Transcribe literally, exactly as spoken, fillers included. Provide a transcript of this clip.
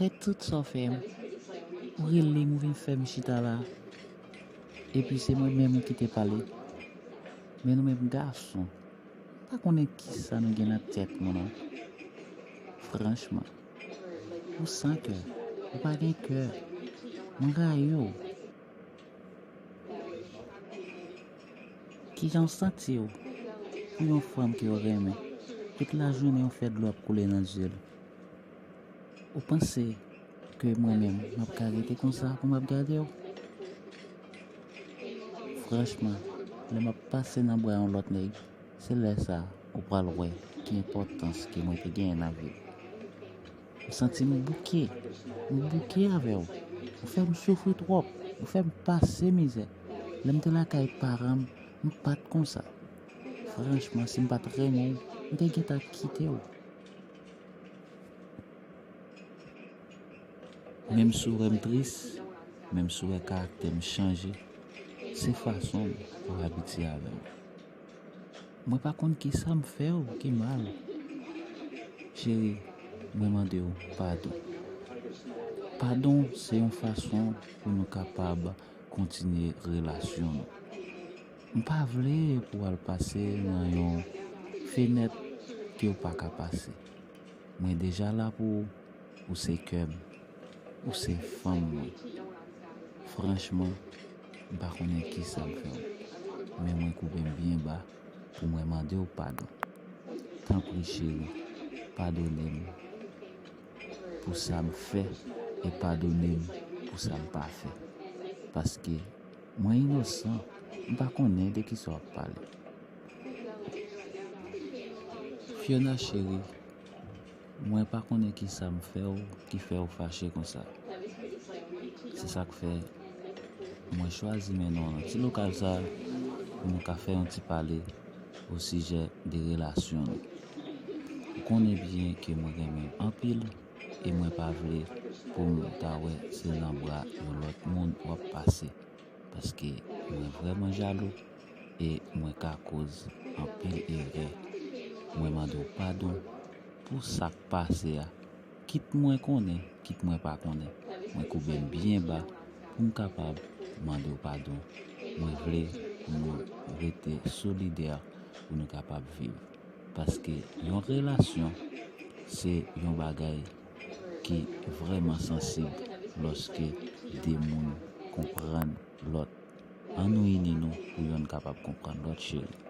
Apre tout sa w fè m, ou rele m, ou vin fè m chita la, epi se mwen menm ou kite pale. Men nou menm gason, pa konnen kisa nou gen nan tèt nou non. Franchman, ou san kè, ou pa gen kè. Mwen rayi w. Kijan w santi w pou yon fanm ke w renmen, tout lajounen w fè dlo ap koule nan zye l? Ou panse ke mwen menm, m ap ka rete konsa pou m ap gade w? Franchman, lè m ap pase nan bra yon lòt nèg, se lè sa ou pral wè ki enpòtans ke mwen te genyen nan vi m. M santi m bouke. M bouke avè w. Ou fè m soufri twòp. Ou fè m pase mizè. Lè m te lakay paran m, m pa t konsa. Franchman, si m pa t renmen w, m te gentan kite w. Menm si w wè m tris, menm si w wè karaktè m chanje, se fason m pou abitye avè w. Mwen pa konn kisa m fè w ki mal. Cheri, mwen mande w padon. Padon se yon fason pou nou kapab kontinye relasyon nou. M pa vle pou w al pase nan yon fenèt ke w pa ka pase. Mwen deja la pou ou. Ou se kè m. Ou se fanm mwen. Franchman, m pa konnen kisa m fè w. Men mwen koupe m byen ba pou mwen mande w padon. Tanpri cheri, padone m pou sa m fè e padone m pou sa m pa fè. Paske mwen inosan, m pa konnen de kisa w ap pale. Fiona cheri, mwen pa konnen kisa m fè w ki fè w fache konsa. Se sa k fè mwen chwazi mennen w nan ti lokal sa pou nou ka fè yon ti pale osijè de relasyon nou. Ou konnen byen ke mwen renmen w anpil e mwen pa vle pou m ta wè se nan bra yon lòt moun w ap pase. Paske mwen vrèman jalou e mwen ka koz anpil erè. Mwen mande w padon pou sa k pase a. Kit mwen konnen, kit mwen pa konnen, mwen koube m byen ba pou m kapab mande w padon. Mwen vle pou nou rete solidè pou nou kapab viv. Paske yon relasyon se yon bagay ki vrèman sansib lòske de moun konprann lòt. Ann nou ini nou pou yonn kapab konprann lòt, cheri.